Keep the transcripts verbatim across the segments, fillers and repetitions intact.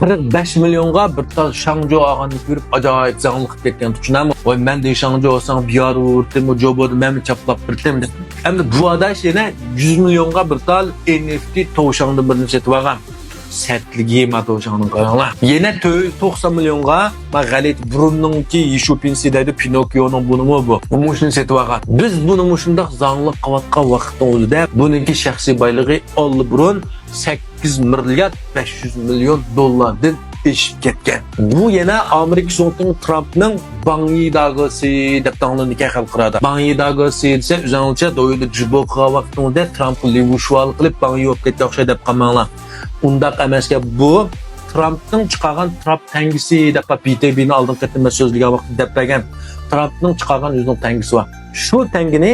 قىرىق بەش مىليونغا بىر تال شاڭجۇ ئالغاننى كۆرۈپ ئاجايىپ زاڭلىق كەتكەن، چۈشىنەمۇ؟ ۋاي، مەن دېگەن شاڭجۇ ئالساڭ بىيارۇ ئۇرتىمۇ، جوبودى مەنمۇ چاپلاپ بېرىتتىم دەپ. ئەمدى بۇ ئاداش يەنە يۈز مىليونغا بىر تال ئېن ئېف تى توشاڭدىن بىرنى سېتىپ ئالغان. سەتلىكى ما توشاڭنىڭ قاراڭلار. يەنە تۆت يۈز توقسان مىليونغا ما غەلىتە بۇرۇننىڭكى يىشۇپىنسى دەيدۇ، پىنوككىيونىڭ بۇنىمۇ بۇ. مۇشۇنى سېتىپ ئالغان. بىز بۇنى مۇشۇنداق زاڭلىق قىلىۋاتقان ۋاقىتنىڭ ئۆزىدە بۇنىڭكى شەخسىي بايلىقى ئاللىبۇرۇن سەككىز مىليارد بەش يۈز مىليون دوللاردىن ئېشىپ كەتكەن. بۇ يەنە ئامېرىكا زۇڭتۇڭى ترامپنىڭ باڭيى داگىسى دەپ داڭلىنىدىكەن خەلقئارادا. باڭيى داگىسى دېسە، ئۆزۈڭلارچە دويدا جۇبو قىلغان ۋاقتىڭىزدا ترامپقا لىۋۇشۋالى قىلىپ باڭيى بولۇپ كەتكەن ئوخشايدۇ دەپ قالماڭلار. ئۇنداق ئەمەسكەن، بۇ ترامپنىڭ چىقارغان ترامپ تەڭگىسى دەپ بى تى بىنى ئالدىنقى قېتىم مەن سۆزلىگەن ۋاقىتتا دەپ بەرگەن. ترامپنىڭ چىقارغان ئۆزىنىڭ تەڭگىسى بار. شۇ تەڭگىنى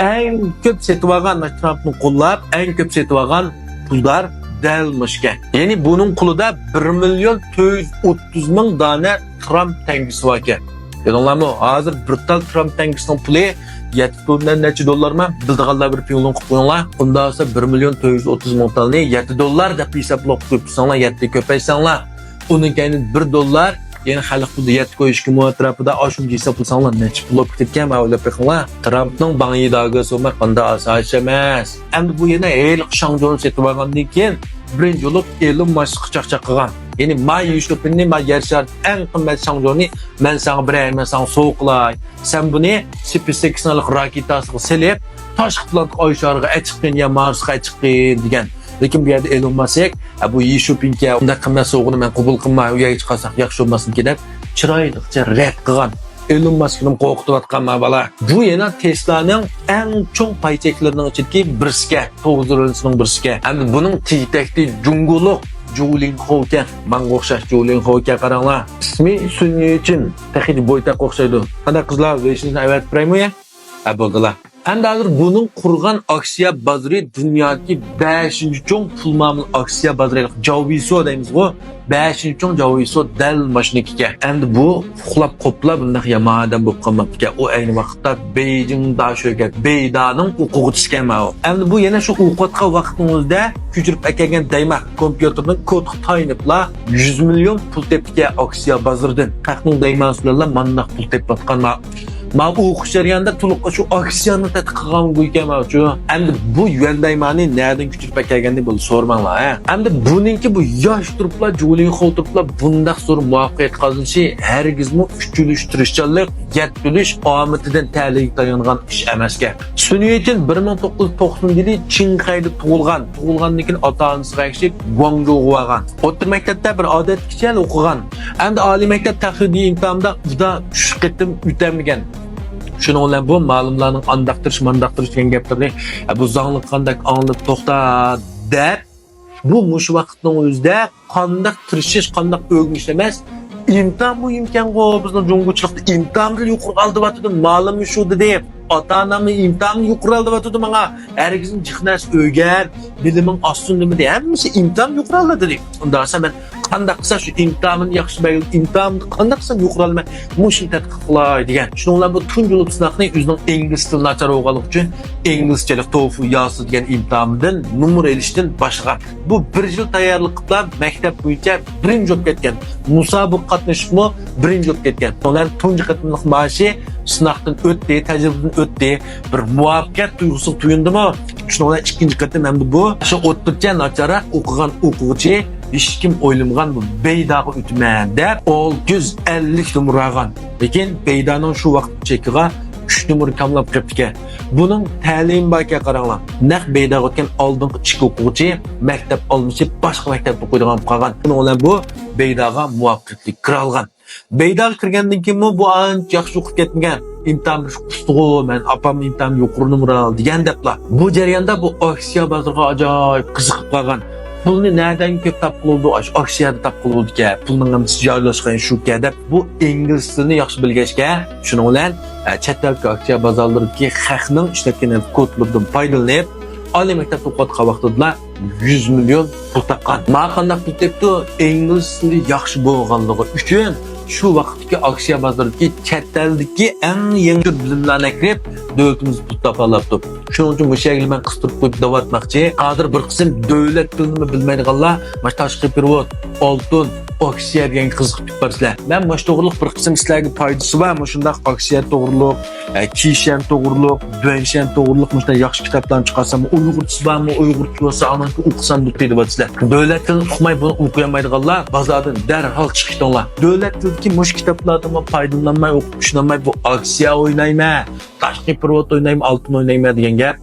ئەڭ كۆپ سېتىۋالغان، مانا ترامپنى قوللاپ ئەڭ كۆپ سېتىۋالغان پۇلدار دەل مۇشۇكەن. يەنى بۇنىڭ قولىدا بىر مىليون تۆت يۈز ئوتتۇز مىڭ دانە ترامپ تەڭگىسى باركەن. كۆردۈڭلارمۇ؟ ھازىر بىر تال ترامپ تەڭگىسىنىڭ پۇلى يەتتە توننا نەچچە دوللارمۇ؟ بىلىدىغانلار بىر پىڭلۇڭ قىلىپ قويۇڭلار. ئۇنداق بولسا بىر مىليون تۆت يۈز ئوتتۇز مىڭ تالنى يەتتە دوللار دەپ ھېسابلاپ قويۇپ تۇرساڭلار، يەتتە كۆپەيتسەڭلار، ئۇنىڭ كەينىدىن بىر دوللار، يەنى خەلق پۇلىدا يەتتە كوي ئىككى مو ئەتراپىدا، ئاشۇنچە ھېسابلىساڭلار نەچچە پۇل بولۇپ كېتىدىكەن، مانا ئويلاپ بېقىڭلار. ترامپنىڭ باڭيى داگىسى بولماي قانداق ئاساس ئەمەس. ئەمدى بۇ يەنە ھېلىقى شاڭجۇنى سېتىۋالغاندىن كېيىن بىرىنچى بولۇپ ئېلون ماسكقا چاقچاق قىلغان. يەنى ما يىشۇپىننى، ما يەر شارىدىكى ئەڭ قىممەت شاڭجۇنى مەن ساڭا بېرەي، مەن ساڭا سوۋغا قىلاي. سەن بۇنى سپېيس ئېكسنىڭ راكېتاسىغا سېلىپ، تاشقى پلانېتىغا، ئاي شارىغا ئەچىققىن يا مارسقا ئەچىققىن دېگەن. لېكىن بۇ يەردە ئېلون ماسك، «ھە، بۇ يىشۇپىنكەن، ئۇنداق قىممەت سوۋغىنى مەن قوبۇل قىلماي، ئۇ يەرگە چىقارساق ياخشى بولماسمىكىن» دەپ چىرايلىقچە رەت قىلغان. ئېلون ماسكنىمۇ قورقۇتۇۋاتقان ما بالا. بۇ يەنە تېسلانىڭ ئەڭ چوڭ پاي چەكلىرىنىڭ ئىچىدىكى بىرسىكەن، توغرا رولىسىنىڭ بىرسىكەن. ئەمدى بۇنىڭ تېگى-تەكتى جۇڭگولۇق جۇ لىنخوكەن. ماڭا ئوخشاش جۇ لىنخوكەن، قاراڭلار. ئىسمى سۈن يۈچىن، تېخىچە بويتاق ئوخشايدۇ. قانداق قىزلار، ۋېيشىنىزنى ئەۋەتىپ بېرەيمۇ يا؟ ھە، بولدىلا. ئەمدى ھازىر بۇنىڭ قۇرغان ئاكسىيە بازىرى دۇنيادىكى بەشىنچى چوڭ پۇل مۇئامىلە ئاكسىيە بازىرى، جاۋۋېيسۇ دەيمىزغۇ، بەشىنچى چوڭ جاۋۋېيسۇ دەل ماشىنىكىكەن. ئەمدى بۇ ئۇخلاپ قوپلا بۇنداق يامان ئادەم بولۇپ قالماپتىكەن. ئۇ ئەينى ۋاقىتتا بېيجىڭ داشۆگەن بېيدانىڭ ئوقۇغۇچىسىكەن ماۋۇ. ئەمدى بۇ يەنە شۇ ئوقۇۋاتقان ۋاقتىنىڭ ئۆزىدە كۆچۈرۈپ ئەكەلگەن دەيماق كومپيۇتېرنىڭ كودىغا تايىنىپلا يۈز مىليون پۇل تېپتىكەن ئاكسىيە بازىرىدىن. خەقنىڭ دەيماسى بىلەنلا مانداق پۇل تېپىۋاتقان ما. ما ئوقۇش جەريانىدا تولۇق شۇ ئاكسىيەنى تەتقىق قىلغان گۇيكەن ماۋۇچۇ. ئەمدى بۇ يۈەن دەيمانى نەدىن كۆچۈرۈپ ئەكەلگەننى بولدى سورىماڭلار، ھە. ئەمدى بۇنىڭكى بۇ ياش تۇرۇپلا، جۇلىنخو تۇرۇپلا بۇنداق زور مۇۋەپپەقىيەت قازىنىشى ھەرگىزمۇ ئۈچ يۈز ئۈچ تىرىشچانلىق، يەتتە يۈز ئۈچ ئامىتىدىن تەلىيىگە تايانغان ئىش ئەمەسكەن. سۈنيۈتىن بىر مىڭ توققۇز يۈز توقسان يىلى چىڭخەيدە تۇغۇلغان. تۇغۇلغاندىن كېيىن ئاتا-ئانىسىغا ئەگىشىپ گۇاڭجۇغا بارغان. ئوتتۇرا مەكتەپتە بىر ئادەتتىكىچە ئوقۇغان. ئەمدى ئالىي مەكتەپ تەقدىرىي ئىمتىھانىدا ئۇدا ئۈچ قېتىم ئۆتەلمىگەن. شۇنىڭ بىلەن بۇ مالىملارنىڭ ئانداق تىرىش، مانداق تىرىش دېگەن گەپلىرىنى، «ئە، بۇ زاڭلىق قانداق ئاڭلىنىپ توختا» دەپ، بۇ مۇشۇ ۋاقىتنىڭ ئۆزىدە قانداق تىرىشىش، قانداق ئۆگىنىش ئەمەس، ئىمتىھان مۇھىمكەنغۇ، بىزنىڭ جۇڭگوچىلىقتا ئىمتىھاندىن يۇقىرى ئالدىۋاتىدۇ، مالىم شۇ دېدى، ئاتا-ئاناممۇ ئىمتىھاندىن يۇقىرى ئالدىۋاتىدۇ ماڭا، ھەرگىزمۇ جىق نەرسە ئۆگەن، بىلىمىڭ ئاشسۇن دېمىدى، ھەممىسى ئىمتىھاندىن يۇقىرى ئالدى دېدى. ئۇنداق بولسا مەن قانداق قىلسا شۇ ئىمتىھاننى ياخشى بەرگىلى، ئىمتىھاندا قانداق قىلسام يۇقىرى ئالىمەن، مۇشۇنى تەتقىق قىلاي دېگەن. شۇنىڭ بىلەن بۇ تۇنجى بولۇپ سىناقنى ئۆزىنىڭ ئىنگلىز تىلى ناچار بولغانلىقى ئۈچۈن ئىنگلىزچىلىك توفۇ ياسى دېگەن ئىمتىھاندىن نومۇر ئېلىشتىن باشلىغان. بۇ بىر يىل تەييارلىق قىلىپلا مەكتەپ بويىچە بىرىنچى بولۇپ كەتكەن. مۇسابىقە قاتنىشىپمۇ بىرىنچى بولۇپ كەتكەن. شۇنىڭ بىلەن تۇنجى قېتىملىق مائاشى سىناقتىن ئۆتتى، تەجرىبىدىن ئۆتتى. بىر مۇۋەپپەقىيەت تۇيغۇسىغا تويۇندىمۇ؟ شۇنىڭ بىلەن ئىككىنچى قېتىم ئەمدى بۇ شۇ ئوتتۇرىچە ناچارراق ئوقۇغان ئوقۇغۇچى، ھېچكىم ئويلىمىغان بۇ بەيداغا ئۆتىمەن دەپ ئالتە يۈز ئەللىك نومۇر ئالغان. لېكىن بەيدانىڭ شۇ ۋاقىت چېكىغا ئۈچ نومۇر كاملاپ قېپتىكەن. بۇنىڭ تەلىيىمى باركەن، قاراڭلار. نەق بەيداغا ئۆتكەن ئالدىنقى ئىككى ئوقۇغۇچى مەكتەپ ئالمىشىپ، باشقا مەكتەپتە ئوقۇيدىغان بولۇپ قالغان. شۇنىڭ بىلەن بۇ بەيداغا مۇۋەپپەقىيەتلىك كىرالغان. بەيداغا كىرگەندىن كېيىنمۇ بۇ ئانچە ياخشى ئوقۇپ كەتمىگەن. ئىمتىھان بېرىش قۇستىغۇ، مەن ئاپام ئىمتىھان يۇقىرى نومۇر ئال دېگەن دەپلا. بۇ جەرياندا بۇ ئاكسىيە بازىرىغا ئاجايىپ قىزىقىپ قالغان. پۇلنى نەدىن كۆپ تاپقىلى بولىدۇ؟ ئاشۇ ئاكسىيەدە تاپقىلى بولىدىكەن. پۇلنىڭ ھەممىسى جايلاشقان شۇكەن دەپ، بۇ ئىنگلىز تىلىنى ياخشى بىلگەچكە، شۇنىڭ بىلەن، ئە، چەت ئەلدىكى ئاكسىيە بازارلىرىدىكى خەقنىڭ ئىشلەتكەن كودلىرىدىن پايدىلىنىپ، ئالىي مەكتەپتە ئوقۇۋاتقان ۋاقتىدىلا يۈز مىليون پۇل تاپقان. ماڭا قانداق پۇل تېپىپتۇ؟ ئىنگلىز تىلى ياخشى بولغانلىقى ئۈچۈن شۇ ۋاقىتتىكى ئاكسىيە بازىرىدىكى چەت ئەلدىكى ئەڭ يېڭى بىلىملەرنى ئەكىرىپ، دۆلىتىمىز پۇل تاپالاپتۇ. شۇنىڭ ئۈچۈن مۇشۇ يەرگە مەن قىستۇرۇپ قويۇپ دەۋاتماقچى. ھازىر بىر قىسىم دۆلەت تىلىنىمۇ بىلمەيدىغانلار، مانا تاشقى پېرېۋوت، ئالتۇن، ئاكسىيە دېگەنگە قىزىقىپ كېتىپ بارىسىلەر. مەن مۇشۇ توغرۇلۇق بىر قىسىم سىلەرگە پايدىسى بار، مۇشۇنداق ئاكسىيە توغرۇلۇق، ئە، كىشەن توغرۇلۇق، بۆنشەن توغرۇلۇق مۇشۇنداق ياخشى كىتابلارنى چىقارسام، ئۇيغۇرچىسى بارمۇ، ئۇيغۇرچە بولسا ئاندىن كېيىن ئوقۇسام دەپ دەۋاتىسىلەر. دۆلەت تىلىنى ئۇقماي بۇنى ئوقۇيالمايدىغانلار بازاردىن دەرھال چىقىپ كېتىڭلار. دۆلەت تىلىدىكى مۇشۇ كىتابلاردىنمۇ پايدىلانماي، ئوقۇپ چۈشىنەلمەي، بۇ ئاكسىيە ئوينايمەن، تاشقى پېرېۋوت ئوينايمەن، ئالتۇن ئوينايمەن دېگەن گەپ.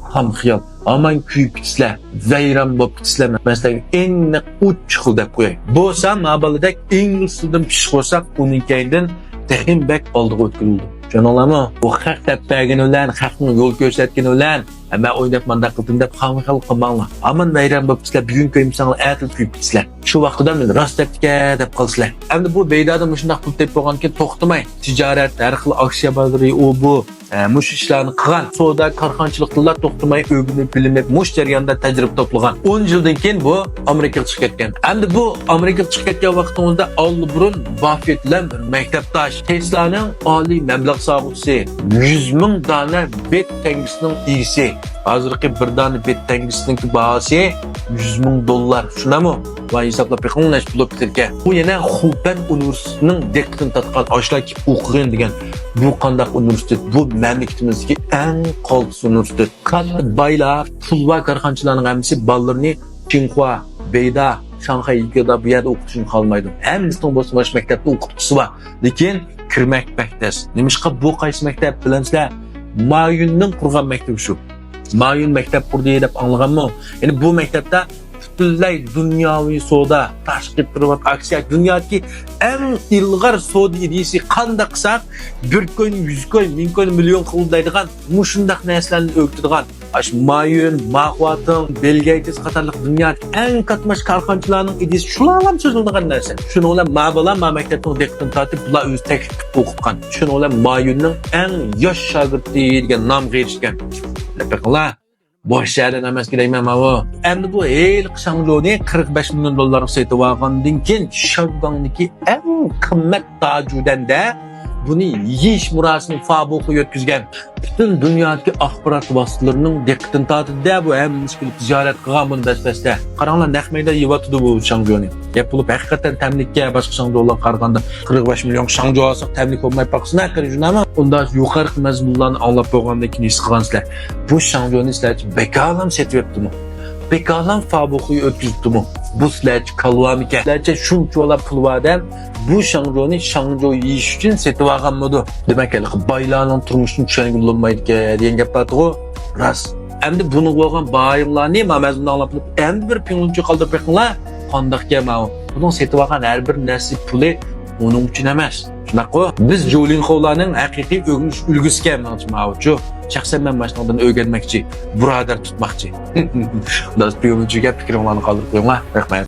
خام خىيال. ھامان كۆيۈپ كېتىسىلەر، ۋەيران بولۇپ كېتىسىلەر. مەن سىلەرگە ئېنىق ئوچۇق خىل دەپ قوياي. بولسا ما بالىدەك ئىنگلىز تىلىدىن پىششىق بولساق، ئۇنىڭ كەينىدىن تېخىمۇ بەك ئالدىغا ئۆتكىلىدۇ. چۈشىنىڭلارمۇ؟ بۇ خەق دەپ بەرگىنى بىلەن، خەقنىڭ يول كۆرسەتكىنى بىلەن، ھە، مەن ئويناپ مانداق قىلدىم دەپ خام خىيال قىلماڭلار. ھامان ۋەيران بولۇپ كېتىسىلەر، بۈگۈن كۆيمىسەڭلار، ئەتە كۆيۈپ كېتىسىلەر. شۇ ۋاقىتتا مەن راست دەپتىكەن دەپ قالىسىلەر. ئەمدى بۇ بەيدادىن مۇشۇنداق پۇل تېپىپ بولغاندىكىن توختىماي، تىجارەت، ھەر خىل ئاكسىيە بازىرى، ئۇ بۇ، ئە، مۇشۇ ئىشلارنى قىلغان. سودا، كارخانىچىلىقتىنلا توختىماي ئۆگىنىپ، بىلىم ئېلىپ، مۇشۇ جەرياندا تەجرىبە توپلىغان. ئون يىلدىن كېيىن بۇ ئامېرىكىغا چىقىپ كەتكەن. ئەمدى بۇ ئامېرىكىغا چىقىپ كەتكەن ۋاقتىڭىزدا ئاللىبۇرۇن باففېت بىلەن بىر مەكتەپداش. تېسلانىڭ ئالىي مەبلەغ سالغۇچىسى، يۈز مىڭ دانە بىت تەڭگىسىنىڭ ئىگىسى. ھازىرقى بىر دانە بىت تەڭگىسىنىڭكى باھاسى يۈز مىڭ دوللار. شۇنداقمۇ؟ ۋاي، ھېسابلاپ بېقىڭ، نەچچە بولۇپ كېتىدىكەن. بۇ يەنە خۇبەن ئۇنىۋېرسىتېتىنىڭ دىققىتىنى تارتقان، ئاشۇلار كېلىپ ئوقۇغىن دېگەن. بۇ قانداق ئۇنىۋېرسىتېت؟ بۇ مەملىكىتىمىزدىكى ئەڭ قالتىس ئۇنىۋېرسىتېت. كاتتا بايلار، پۇل بار كارخانىچىلارنىڭ ھەممىسى بالىلىرىنى چىڭخۇا، بېيدا، شاڭخەي يىگىدا بۇ يەردە ئوقۇتۇشنى خالىمايدۇ. ھەممىسىنىڭ بولسا مانا شۇ مەكتەپتە ئوقۇتقۇسى بار. لېكىن كىرمەك بەك تەس. نېمىشقا؟ بۇ قايسى مەكتەپ بىلەمسىلەر؟ ما يۈننىڭ قۇرغان مەكتىپى شۇ. ما يۈن مەكتەپ قۇردى دەپ ئاڭلىغانمۇ؟ يەنى بۇ مەكتەپتە پۈتۈنلەي دۇنياۋى سودا، تاشقى پېرېۋوت، ئاكسىيە، دۇنيادىكى ئەڭ ئىلغار سودا ئىدىيىسى قانداق قىلساق، بىر كوين، يۈز كوين، مىڭ كوين، مىليون قىلدايدىغان مۇشۇنداق نەرسىلەرنى ئۆگىتىدىغان، ئاشۇ ما يۈن، ما خۇاتىڭ، بىل گېيتس قاتارلىق دۇنيادىكى ئەڭ كاتماش كارخانىچىلارنىڭ ئىدىيىسى شۇلارلا سۆزلىنىدىغان نەرسە. شۇنىڭ بىلەن ما بالا ما مەكتەپنىڭ دىققىتىنى تارتىپ، بۇلار ئۆزى تەكلىپ قىلىپ ئوقۇتقان. شۇنىڭ بىلەن ما يۈننىڭ ئەڭ ياش شاگىرتى دېگەن نامغا ئېرىشكەن. بېقىڭلار، بوش شەھەردىن ئەمەس دەيمەن ماۋۇ. ئەمدى بۇ ھېلىقى شاڭجۇنى قىرىق بەش مىليون دوللارغا سېتىۋالغاندىن كېيىن، شياۋگاڭدىكى ئەڭ قىممەت تاجۈدەندە بۇنى يېيىش مۇراسىمى فابۇخۇ ئۆتكۈزگەن. پۈتۈن دۇنيادىكى ئاخبارات ۋاسىتىلىرىنىڭ دىققىتىنى تارتىدۇ-دە، بۇ ھەممىسى كېلىپ زىيارەت قىلغان بۇنى بەس-بەستە. قاراڭلار، نەق مەيدان يېۋىۋاتىدۇ بۇ شاڭجۇنى. گەپ بولۇپ، ھەقىقەتەن تەملىككەن، باشقا شاڭجۇلارغا قارىغاندا. قىرىق بەش مىليون شاڭجۇ ئالساق تەملىك بولماي باقسىنا، قېرى جۇنامۇ. ئۇنداق يۇقىرىقى مەزمۇنلارنى ئاڭلاپ بولغاندىن كېيىن ھېس قىلغانسىلەر، بۇ شاڭجۇنى سىلەرچە بىكارلا سېتىۋېتىپتىمۇ؟ بىكارلا فابۇخۇ ئۆتكۈزۈپتىمۇ؟ بۇ سىلەرچە كالۋامىكەن؟ سىلەرچە شۇنچىۋالا پۇل بار ئادەم بۇ شاڭجۇنى شاڭجۇ يېيىش ئۈچۈن سېتىۋالغانمىدۇ؟ دېمەك، ھېلىقى بايلارنىڭ تۇرمۇشىنى چۈشەنگىلى بولمايدىكەن دېگەن گەپ بارتىغۇ. راست. ئەمدى بۇنىڭغا بولغان باھايىڭلارنى ما مەزمۇننى ئاڭلاپ بولۇپ، ئەمدى بىر پىڭلۇنچى قالدۇرۇپ بېقىڭلار. قانداقكەن ماۋۇ؟ بۇنىڭ سېتىۋالغان ھەر بىر نەرسە پۇلى ئۇنىڭ ئۈچۈن ئەمەس. شۇنداققۇ؟ بىز جولىنخوۋلارنىڭ ھەقىقىي ئۆگىنىش ئۈلگىسىكەن مېنىڭچە ماۋۇچۇ. شەخسەن مەن ماشۇنىڭدىن ئۆگەنمەكچى، بۇرادەر تۇتماقچى. داس پىڭلۇنچىگە پىكرىڭلارنى قالدۇرۇپ قويۇڭلار. رەھمەت.